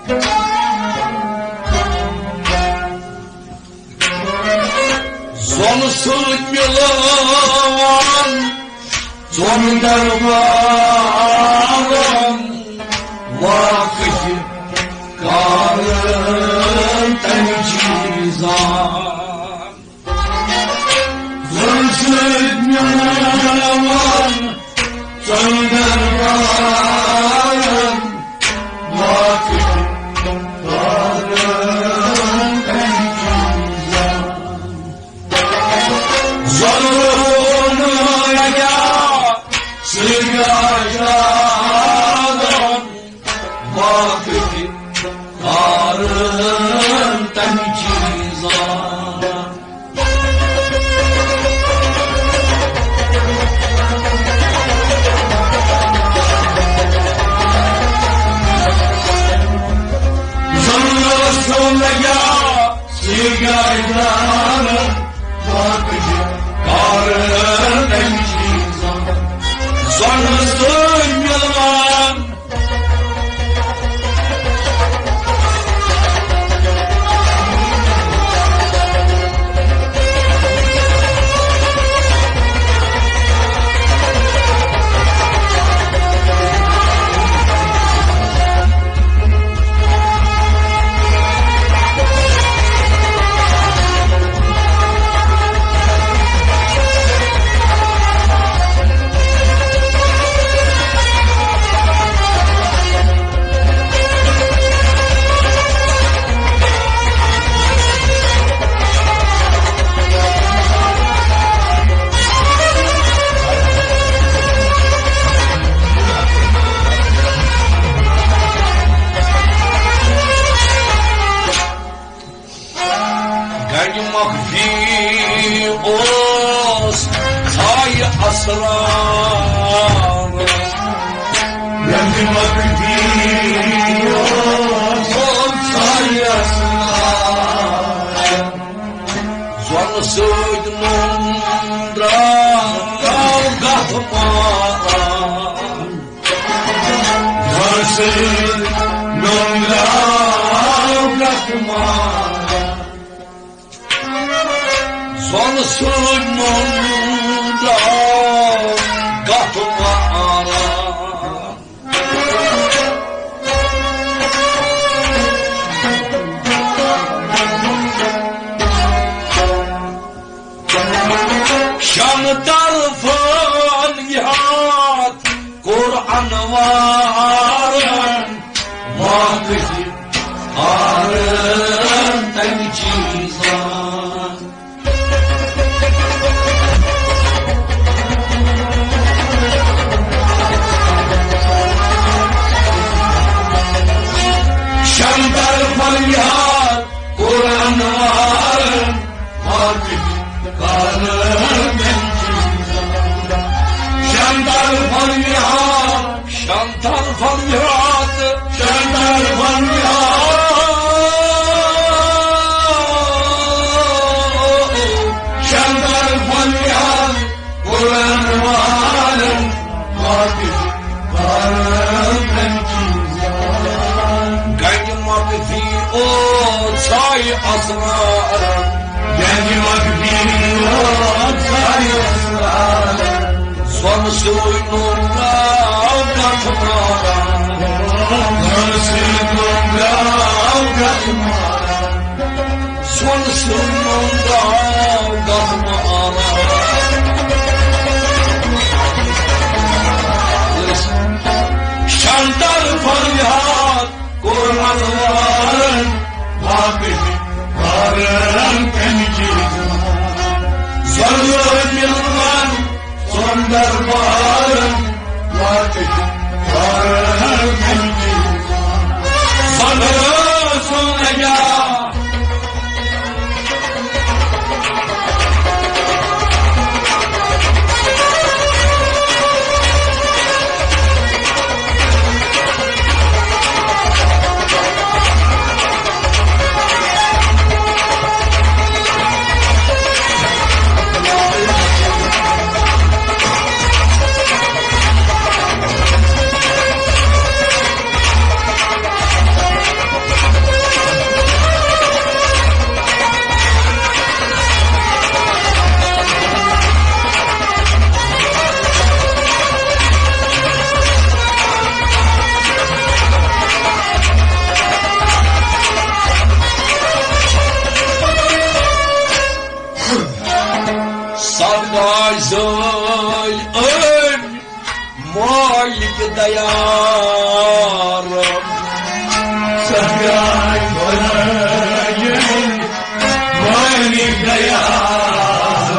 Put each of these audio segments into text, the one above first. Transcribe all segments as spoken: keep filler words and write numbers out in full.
زۄلہٕ سۭتۍ مِلان ژۄن دربارن، واقف کارن تمہِ چیٖزان۔ زۄلہٕ سۭتۍ مِلان ژۄن دربارن، واقف کارن تمہِ چیٖزان۔ زۄلہٕ روٚن اَکیا سۭتۍ گاشرادن، واقف کارن تمہِ چیٖزان۔ زۄلہٕ روٚن اَکیا سۭتۍ گاشرادن، واقف کارن تمہِ چیٖزان۔ زۄلہٕ سۭتۍ مِلان گنج مخفی اوس ژھایہِ اسرار۔ گنج مخفی اوس ژھایہِ اسرار۔ زۄلہٕ سۭتۍ نوٚم درٛاو گتھ ماران۔ زۄلہٕ سۭتۍ نوٚم درٛاو گتھ ماران۔ زۄلہٕ سۭتۍ نوٚم درٛاو گتھ ماران۔ شن طرفن یاد کوٚر انوارن، واقف کارن تمہِ چیٖزان۔ شن طرفن یاد کوٚر انوارن، واقف کارن تمہِ چیٖزان۔ شن طرفن یاد، شن طرفن یاد، شن طرفن یاد، شن طرفن یاد، قرآن والن واقف کارن تمہِ چیٖزان۔ گنج مخفی اوس ژھایہِ اسرار۔ گنج مخفی اوس ژھایہِ اسرار۔ زۄلہٕ سۭتۍ نوٚم درٛاو گتھ ماران۔ زۄلہٕ سۭتۍ نوٚم درٛاو گتھ ماران۔ زۄلہٕ سۭتۍ نوٚم درٛاو گتھ ماران۔ شن طرفن یاد کوٚر انوارن، واقف کارن تمہِ چیٖزان۔ زۄلہٕ سۭتۍ مِلان ژۄن دربارن، واقف کارن تمہِ چیٖزان۔ زۄلہٕ سۭتۍ نوٚم درٛاو دیار، سفید بنٲیِن مٲلِک دیار۔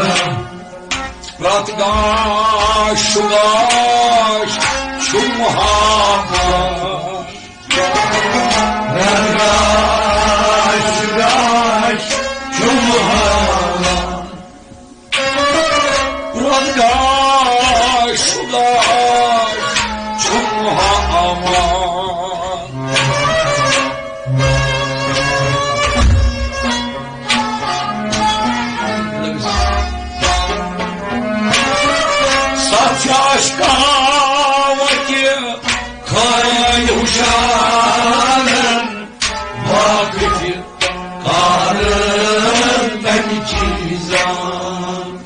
پرٛٮ۪تھ گاش گاش چھُ محبت۔ پرٛٮ۪تھ گاش گاش چھُ محبت۔ پرٛٮ۪تھ گاش گاش چھُ محبت۔ سچ آسہِ کہاوتہِ خٲلۍ ہُشارن، باقٕے تہِ کارن کمہِ چیٖزان۔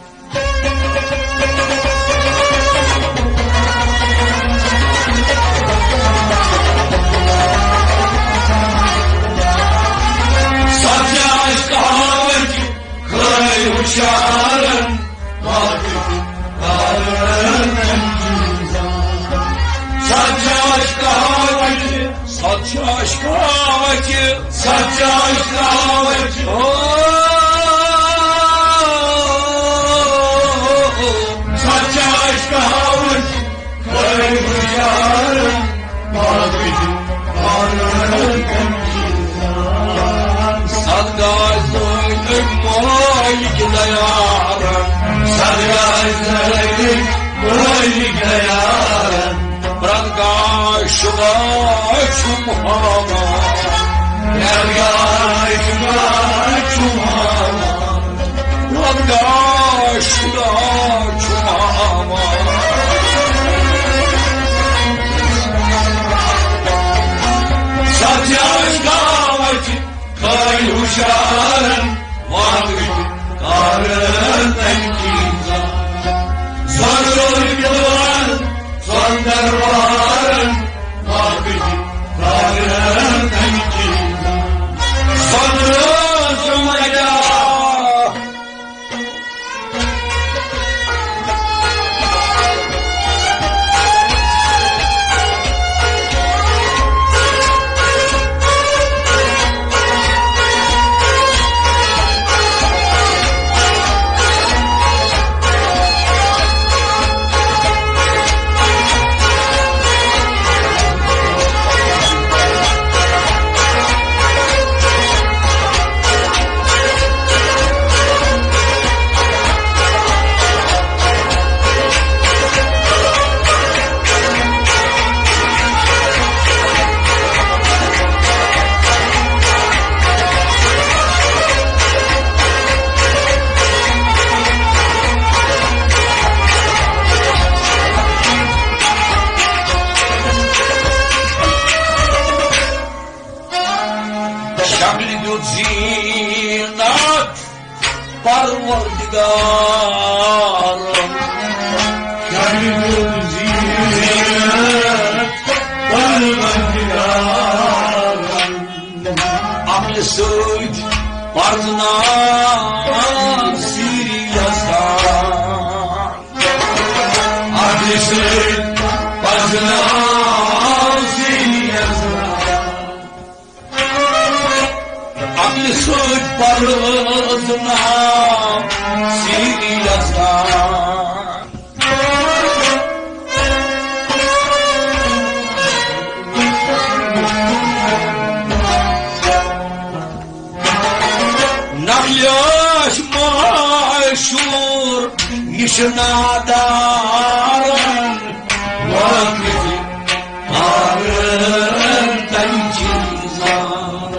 سچ آسہِ کہاوتہِ خٲلۍ ہُشارن، باقٕے کارن کمہِ چیٖزان۔ سچ آسہِ کہاوتہِ، سچ آسہِ کہاوتہِ، سچ آسہِ کہاوتہِ۔ او، سچ آسہِ کہاوتہِ۔ خٲلۍ ہُشارن، باقٕے چھِ پانہٕ کَمہِ چیٖزان۔ سچ آسہِ کہاوتہِ، مٲلِک دیارن۔ سچ آسہِ کہاوتہِ، مٲلِک دیارن۔ پرٛٮ۪تھ گاش گاش چھُ محبت۔ پرٛٮ۪تھ گاش گاش چھُ محبت۔ پرٛٮ۪تھ گاش گاش چھُ محبت۔ سچ آسہِ کہاوتہِ خٲلۍ ہُشارن، باقٕے کارن کمہِ چیٖزان۔ زۄن زۄن پِلوَن، زۄن دربارن، باقٕے کارن کمہِ چیٖزان۔ زۄن زۄن مجا۔ شکلہِ دیُت زیٖنت پروردگارن۔ شکلہِ دیُت زیٖنت پروردگارن۔ عقلہِ سۭتۍ پرزناو سیٖری یزدان۔ عقلہِ سۭتۍ پرزناو سیٖری یزدان۔ عقلہِ سۭتۍ پرزناو سیٖری یزدان۔ نقلہِ ٲسۍ مشہوٗر نِش نادارن، واقف پارن تمہِ چیٖزان۔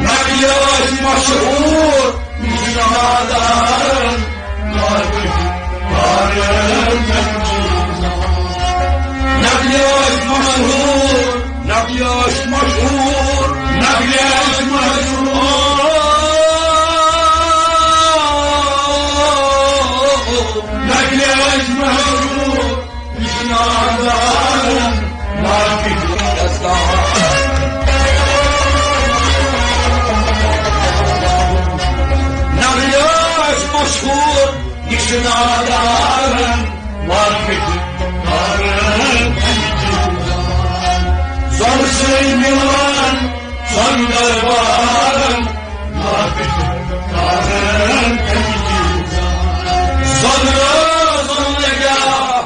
نقلہِ ٲسۍ مشہوٗر نِش نادارن، واقف پارن تمہِ چیٖزان۔ نقلہِ ٲسۍ مشہوٗر، نقلہِ ٲسۍ مشہوٗر، نقلہِ ٲسۍ مشہوٗر، نقلہِ ٲسۍ مشہوٗر، نِش نادارن، واقف یزدان۔ کوٗر نِش نادارن واقف کرن۔ زۄنہٕ سۭتۍ مِلان زۄنہٕ دربارن واقف کرن۔ زۄنہٕ، زۄنہٕ لگیا۔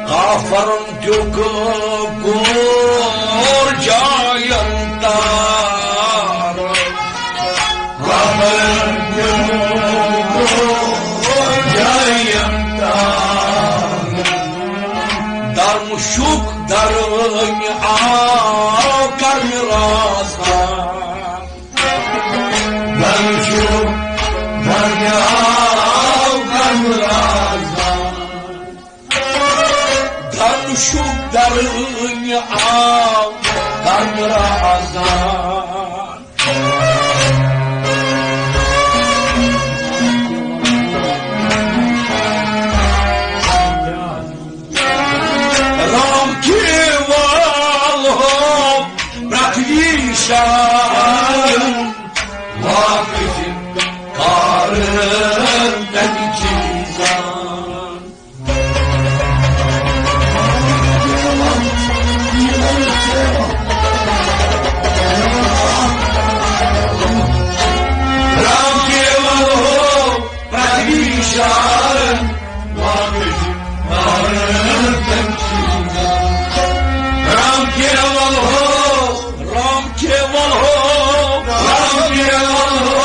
کافرن دیُت گور جاین تار۔ کافرن دیُت گور جاین تار۔ درمُشُک درٕنۍ آو کرنہٕ رازدار۔ درمُشُک درٕنۍ آو کرنہٕ رازدار۔ درمُشُک درٕنۍ آو کرنہٕ رازدار۔ رام کیوال ہو پرتھوی شان، واقف کار تمہِ چیزان۔ رام کیوال ہو پرتھوی شان، واقف کار تمہِ چیزان۔ رام کیوال ہو، رام کیوال ہو، رام کیوال ہو،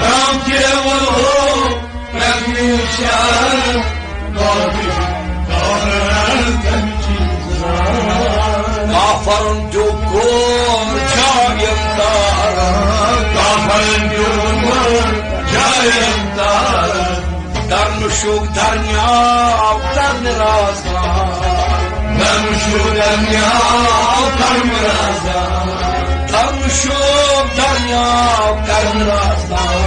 رام کیوال ہو، پرتھوی شان، واقف کار تمہِ چیزان۔ کافرن دیُت گور جاین تار۔ کافرن دیُت گور جاین تار۔ درمُشُک درٕنۍ آو کرنہٕ رازدار۔ درمُشُک درٕنۍ آو کرنہٕ رازدار۔ درمُشُک درٕنۍ آو کرنہٕ رازدار۔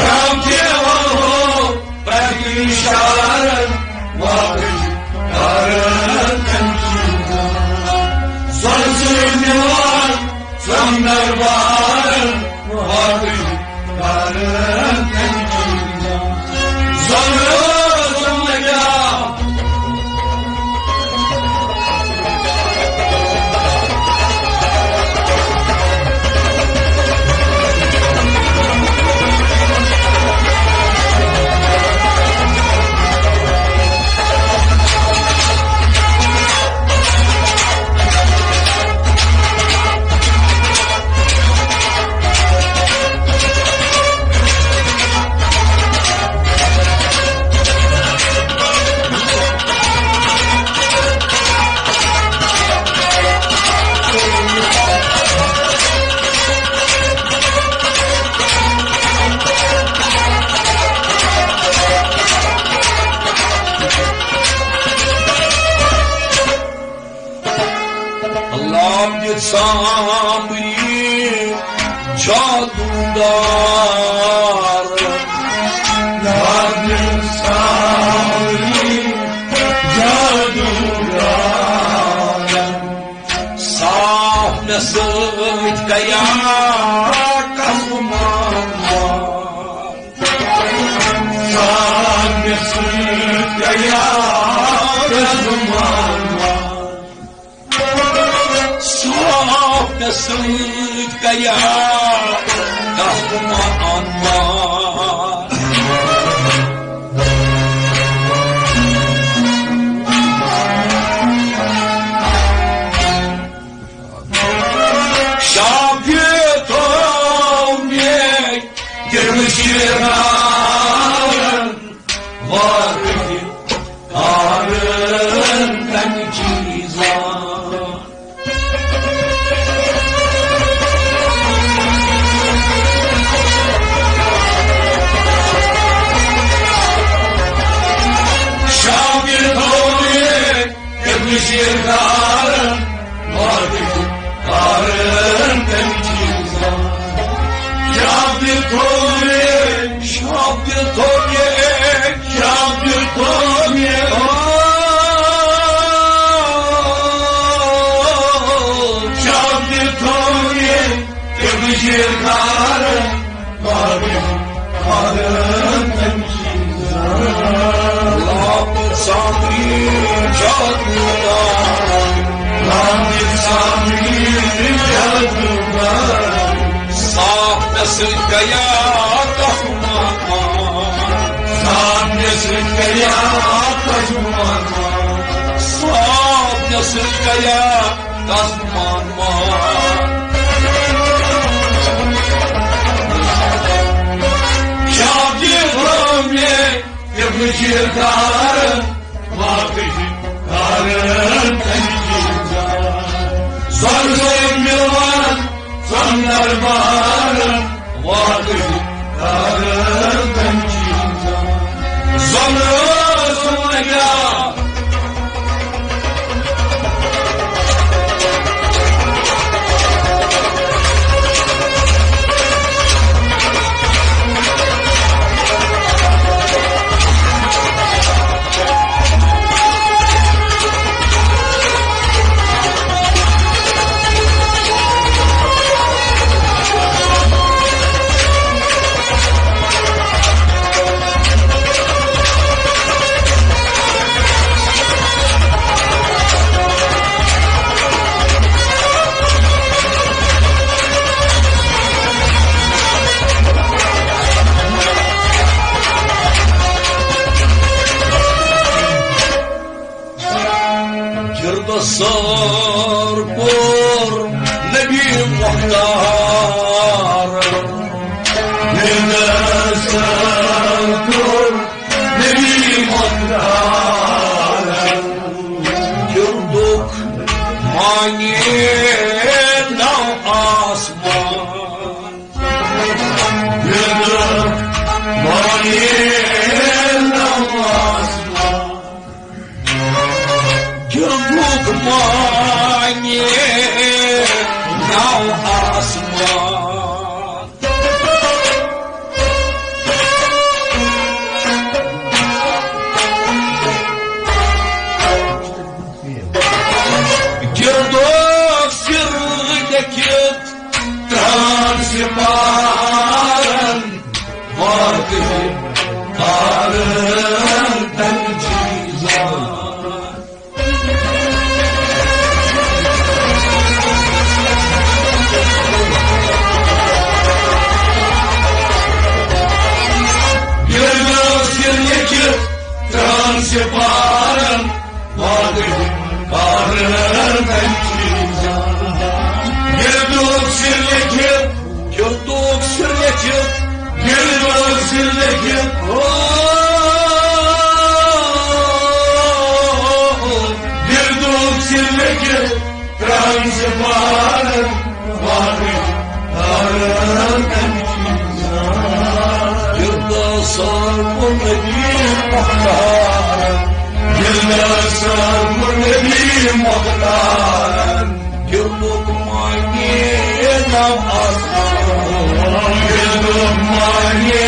رام کیوال ہو پرتھوی شان، واقف کار تمہِ چیزان۔ زۄنہٕ سۭتۍ مِلان زۄنہٕ دربارن، واقف کار تمہِ چیزان۔ زۄنہٕ، زۄنہٕ لگیا۔ لام دِتھ سامری جادوٗدار۔ لام دِتھ سامری جادوٗدار۔ صاف مےٚ سۭتۍ گٔیا قسم۔ صاف مےٚ سۭتۍ گٔیا قسم۔ صاف مےٚ سۭتۍ گٔیا قسم۔ اما۔ کارن تمہِ چیٖزا۔ شاکر تھوٚو مےٚ تٔمِس یہِ کارن، واقف کارن تمہِ چیٖزا۔ شاکر تھوٚو مےٚ، شاکر تھوٚو مےٚ، شاکر تھوٚو مےٚ، او، شاکر تھوٚو مےٚ تٔمِس یہِ کارن، واقف کارن تمہِ چیٖزا۔ لاپ سامری جادوگر، لاپ سامری جادوگر۔ صاف نصر گیا تسمان، صاف نصر گیا تسمان، صاف نصر گیا تسمان۔ شادی میں تم شیردار، واقعی کارن تمہِ چیٖزا۔ زن زن مِلوان، زن دربارن، واقعی کارن تمہِ چیٖزا۔ زن ٲس وۄنۍ گرد سر کوٚر نبی مختار، گرد سر کوٚر نبی مختار، گردُک معنی نو آسمان۔ گردُک معنی نو آسمان۔ گردُک معنی نو آسمان۔ گردُک سر لیکھِتھ ترٛہن سپارن، واقف کارن تمہِ چیٖزا۔ گردُک سر لیکھِتھ ترٛہن سپارن، واقف کارن تمہِ چیٖزا۔ گردُک سر لیکھِتھ، گردُک سر لیکھِتھ، گردُک سر لیکھِتھ، او، گردُک سر لیکھِتھ، ترٛہن سپارن، واقف کارن تمہِ چیٖزا۔ گردُک سر کوٚر نبی مختار، گردُک سر کوٚر نبی مختار۔ گردُک معنی نو آسمان۔ گردُک معنی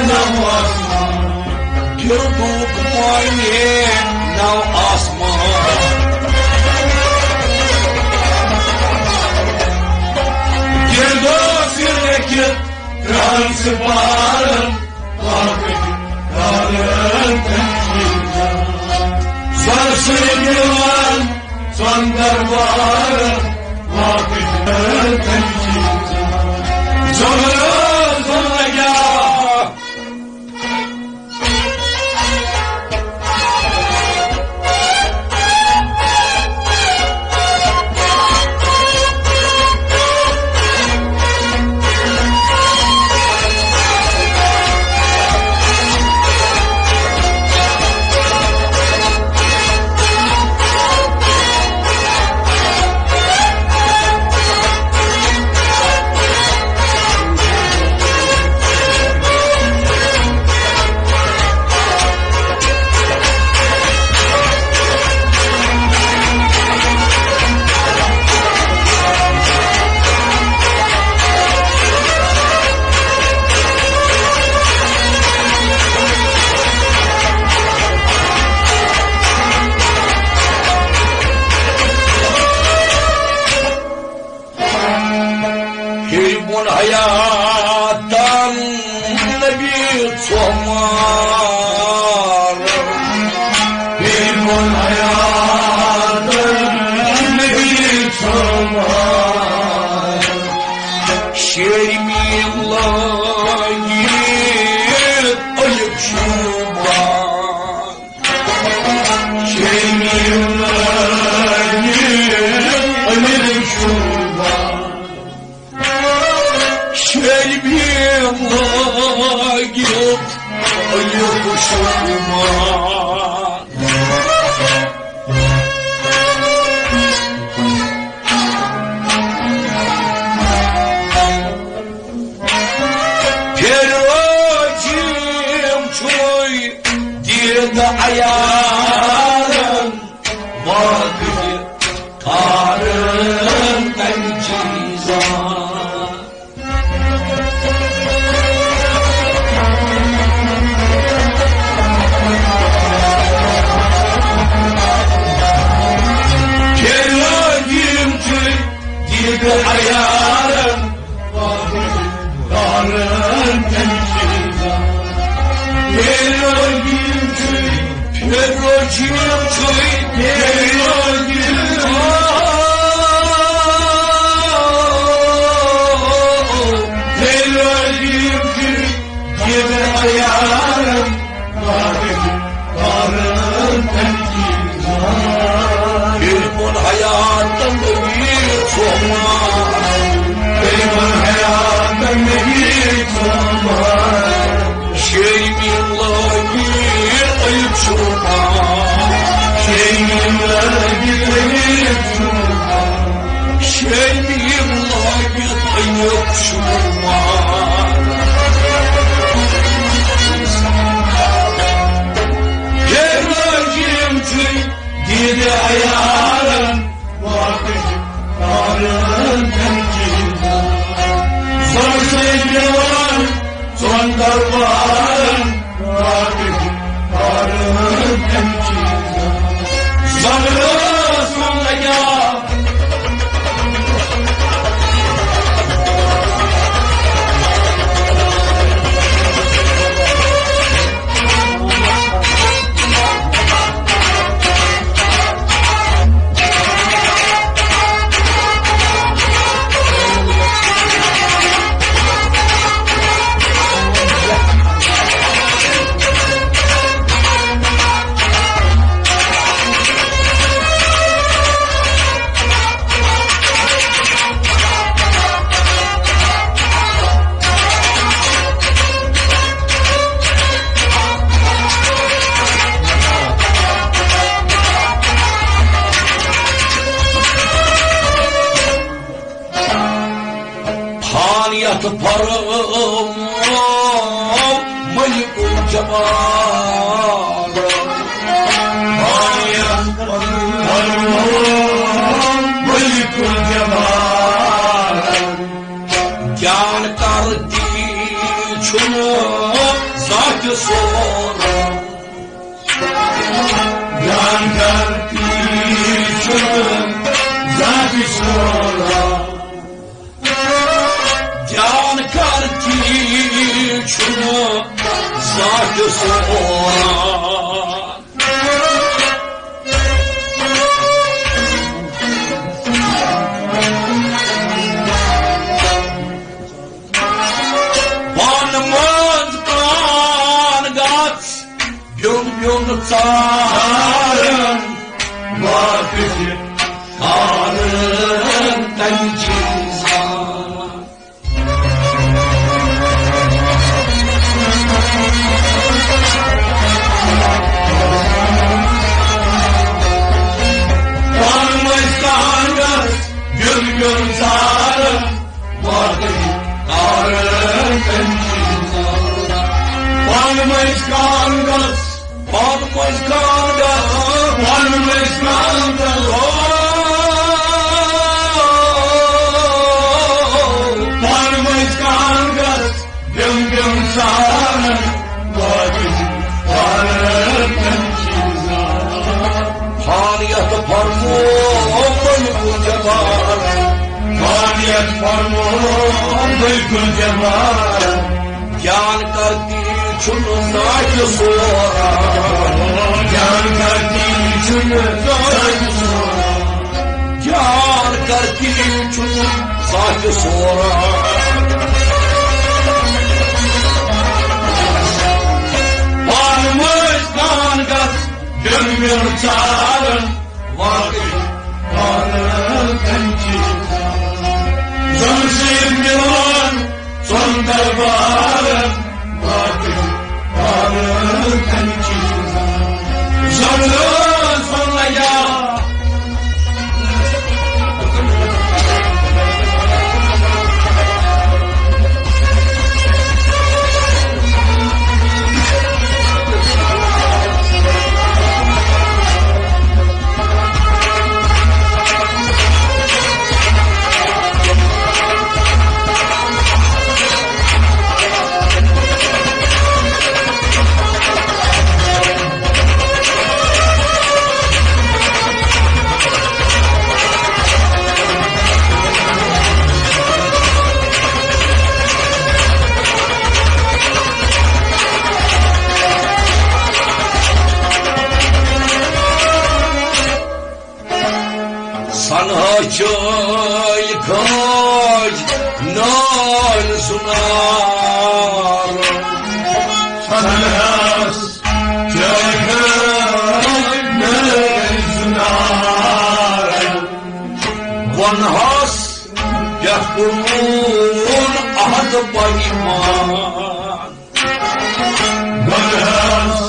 نو آسمان۔ گردُک معنی نو آسمان۔ گردُک سر لیکھِتھ ترٛہن سپارن، واقف کارن تمہِ چیٖزا۔ زن سۭتۍ مِلوان، زن دربارن، واقف کارن تمہِ چیٖزا۔ زن ٲس، زن لگیا۔ حیاتن نبی ژومار، بیٚیہِ ووٚن حیاتن نبی ژومار، شیرِ میم لٲگِتھ ألیُک شوٗبان۔ شیرِ میم لٲگِتھ ألیُک شوٗبان۔ شیرِ میم لٲگِتھ ألیُک شوٗبان۔ پھِرِ رٲجِم چھُے دیٖدٕ عیارن، واقف کارن تَمہِ چیٖزن۔ پھِرِ رٲجِم چھُے دیٖدٕ عیارن، واقف کارن تَمہِ چیٖزن۔ پھِرِ رٲجِم چھُے، پھِرِ رٲجِم چھُے، پھِرِ رٲجِم، پھِرِ رٲجِم چھُے دیٖدٕ عیارن، واقف کارن تَمہِ چیٖزن۔ ییٚلہِ ووٚن حیاتن نبی ژومار، ییٚلہِ ووٚن حیاتن نبی ژومار، شیرِ میم لٲگِتھ ألیُک شوٗبان۔ شیرِ میم لٲگِتھ ألیُک شوٗبان۔ شیرِ میم لٲگِتھ ألیُک شوٗبان۔ پھِرِ رٲجِم چھُے دیٖدٕ عیارن، واقف کارن تَمہِ چیٖزن۔ زۄرٕ سۭتۍ پٮ۪وان ژۄن دربارن، واقف کارن تَمہِ چیٖزن۔ زۄرٕ ٲسہٕ لگان۔ فانیت فرمو ملک الجبار۔ فانیت فرمو ملک الجبار۔ جان کر تی چھُنہٕ ذاتِ صورت۔ جان کر تی چھُنہٕ ذاتِ صورت۔ جان کر تی چھُنہٕ ذاتِ صورت۔ پانہٕ منٛز کان گژھ بیوٚن بیوٚن ژارن، واقف کارن تَمہِ چیٖزن۔ پانہٕ منٛز کان گژھ بیوٚن بیوٚن ژارن، واقف کارن تَمہِ چیٖزن۔ پانہٕ منٛز کان گژھ، پانہٕ منٛز کان گژھ، پانہٕ منٛز کان گژھ، پانہٕ منٛز کان گژھ، بیوٚن بیوٚن ژارن، واقف کارن تَمہِ چیٖزن۔ فانیت فرمو ملک الجبار، فانیت فرمون بیت الجبار۔ جان کرتی چھُنہٕ زانٛہہ تہِ سوران۔ جان کرتی چھُنہٕ زانٛہہ تہِ سوران۔ جان کرتی چھُنہٕ زانٛہہ تہِ سوران۔ پانہٕ مٔنٛزۍ کان گژھ بیوٚن بیوٚن ژارن۔ واقعی پانہٕ کَنہِ چیٖز۔ زَن سۭتۍ مِلان ژۄن دربارن۔ واقعی پانہٕ کَنہِ چیٖز۔ زَن سۄن لگا۔ سنہٕ چٲلۍ کھٲج نٲلۍ زُنار۔ سنہٕ چٲلۍ کھٲج نٲلۍ زُنار۔ وَنہَس پٮ۪ٹھ کوٚرُن عہد پیمان۔ گۄنہَس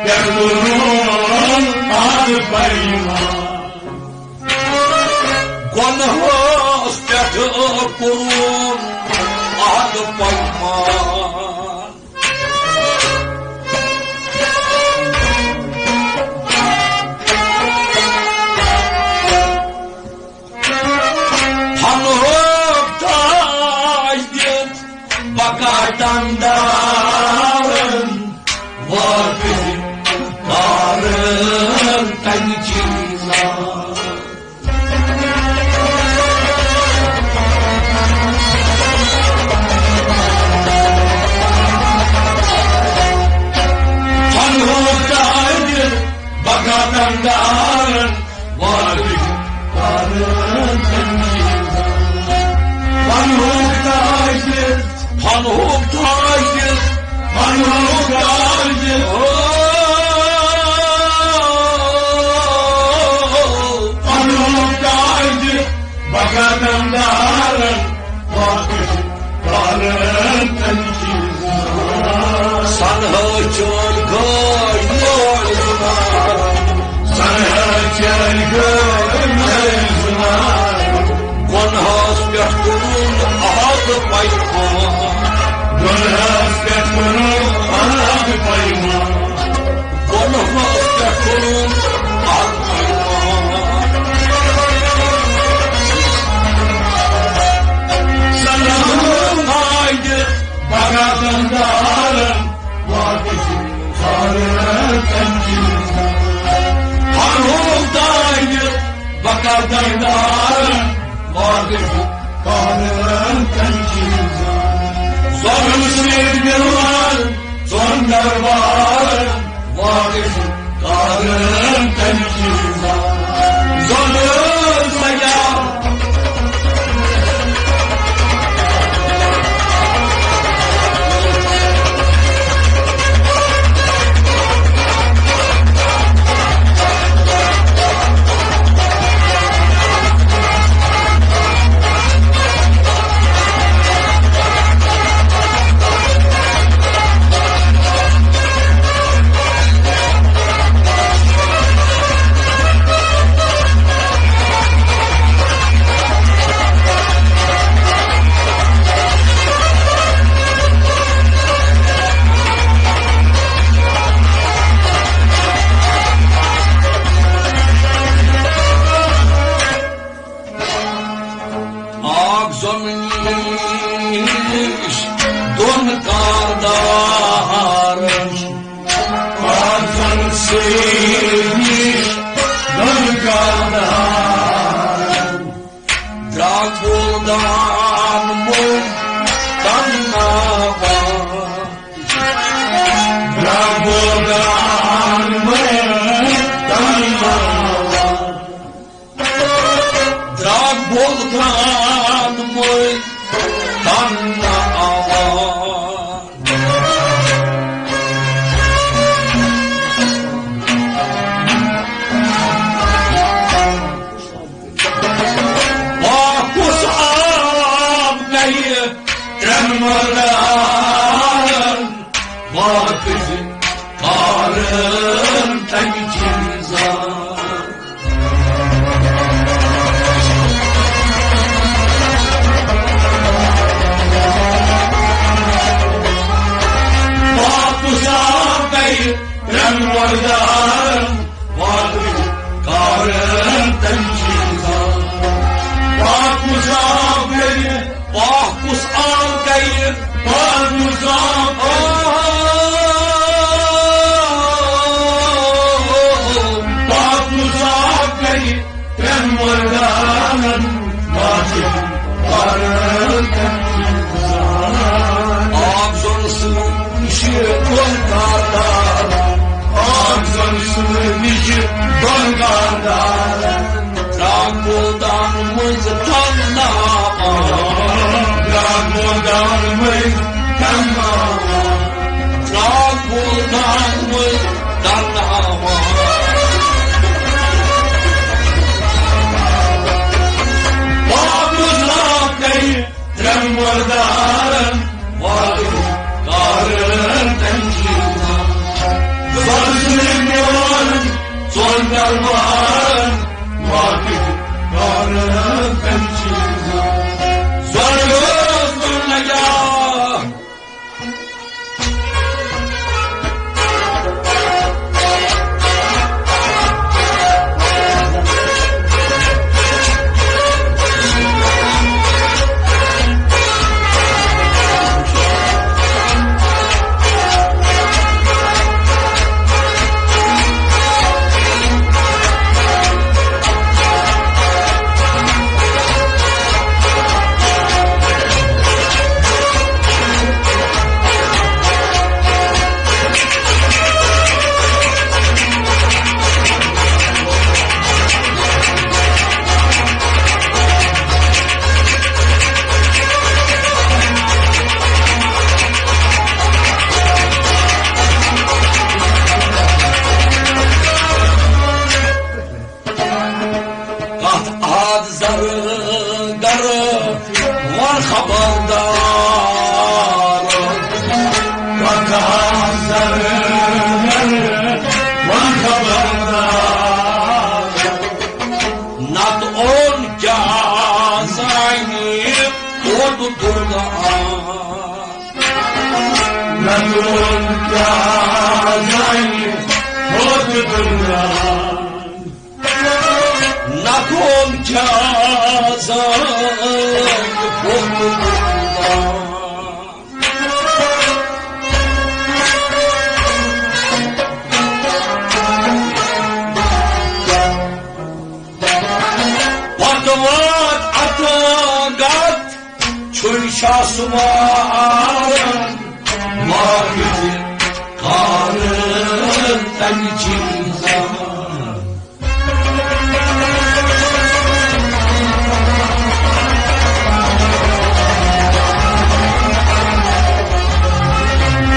پٮ۪ٹھ کوٚرُن عہد پیمان۔ گۄنہَس پٮ۪ٹھ کوٚرُن عہد پیمان۔ پنہُک تاج دِتھ بکا ٹنڈارن، واپس کارن تمہِ چیزا۔ پنہُک تاج دِتھ بکا ٹنڈارن، واپس کارن تمہِ چیزا۔ پنہُک تاج دِتھ، پنہُک تاج دِتھ، پنہُک تاج دِتھ، پنہُک تاج دِتھ بکا ٹنڈارن، واپس کارن تمہِ چیزا۔ سنہٕ چٲلۍ کھٲج نٲلۍ زُنار۔ سنہٕ چٲلۍ کھٲج نٲلۍ زُنار۔ گۄنہَس پٮ۪ٹھ کوٚرُن عہد پیمان۔ گۄنہَس پٮ۪ٹھ کوٚرُن عہد پیمان۔ گۄنہَس پٮ۪ٹھ کوٚرُن عہد پیمان۔ سنہٕ تاج دِتھ بکا ٹنڈارن، واپس کارن تمہِ چیزا۔ پنہُک تاج دِتھ بکا ٹنڈارن، واپس کارن تمہِ چیزا۔ ظلم سۭتۍ مِلان ژۄن دربارن، واپس کارن تمہِ چیزا۔ ظلم سجا۔ اکھ زۄنہٕ نِش دۄن کاردارن۔ اکھ زۄنہٕ سۭتۍ نِش دۄن کاردارن۔ درٛاو پھوٚل دار چیٖزا۔ پاک کُس آو کَرِ ترٛٮ۪ن مُردارَن واپس کارَن تَمہِ چیٖزا۔ پاک کُس آو کَرِ، پاک کُس آو کَرِ، پاک کُس آو کَرِ، پاک کُس آو کَرِ ترٛٮ۪ن مُردارَن واپس کارَن تَمہِ چیٖزا۔ آب زن سۭتۍ نِش دۄن کاردارَن، آب زن سۭتۍ نِش دۄن کاردارَن۔ ترٛاو مٲدان مٔنٛزۍ تنہاوان۔ ترٛاو مٲدان مٔنٛزۍ تنہاوان۔ ترٛاو مٲدان مٔنٛزۍ تنہاوان۔ پاک کُس آو کَرِ ترٛٮ۪ن مُردارَن واپس کارَن تَمہِ چیٖزا۔ زن سۭتۍ نِوان ژۄن تلوارَن واپس کارَن تَمہِ چیٖزا۔ زن اوس نہٕ نجات۔ کتھ آد زر گر وَن خبردار۔ کتھ آد زر گر وَن خبردار۔ نتہٕ اوٚن کیٛاہ زانہِ کوٚت دُرگاہ۔ نتہٕ اوٚن کیٛاہ زانہِ کوٚت دُرگاہ۔ نتہٕ اوٚن کیٛاہ زانہِ کوٚت دُرگاہ۔ پتہٕ وات اتھ گتھ چھُے شاہ سُمارن، ماجہِ کارن تَمہِ چیٖزا۔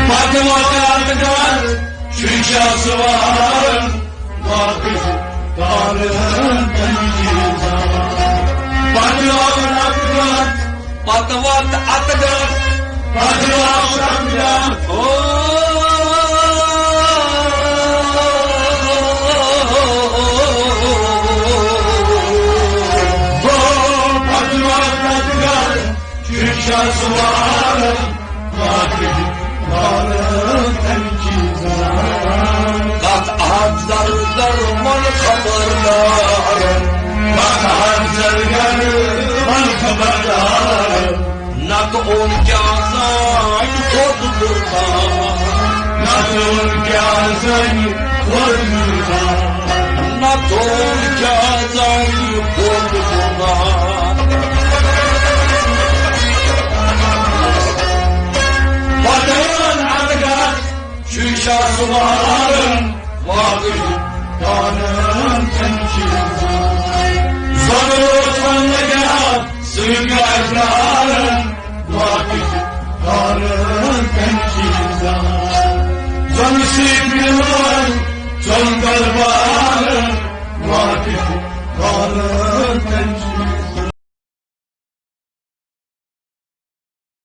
پتہٕ وات اتھ گتھ چھُے شاہ سُمارن، واپس کارن تَمہِ چیٖزا۔ پتہٕ وات اتھ گتھ، پتہٕ وات اتھ گتھ، پتہٕ وات اتھ گتھ۔ او، او، پتہٕ وات اتھ گتھ، چھُے شاہ سُمارن۔ کتھ اکھ در در وَن خبردار، کتھ اکھ در در وَن خبردار۔ نتہٕ اوٚن کیٛاہ زانہِ کوٚت دُرگاہ۔ نتہٕ اوٚن کیٛاہ زانہِ کوٚت دُرگاہ۔ نتہٕ اوٚن کیٛاہ زانہِ کوٚت دُرگاہ۔ پتہٕ وات اتھ گتھ، چھُے شاہ سُمارن، واپس کارن تَمہِ چیٖزا۔ زن اوس وَن لگان سُہ گرٕ پرارن، واپس کارن تَمہِ چیٖزا۔ زن سۭتۍ مِلان ژۄن دربارن، واپس کارن تَمہِ چیٖزا۔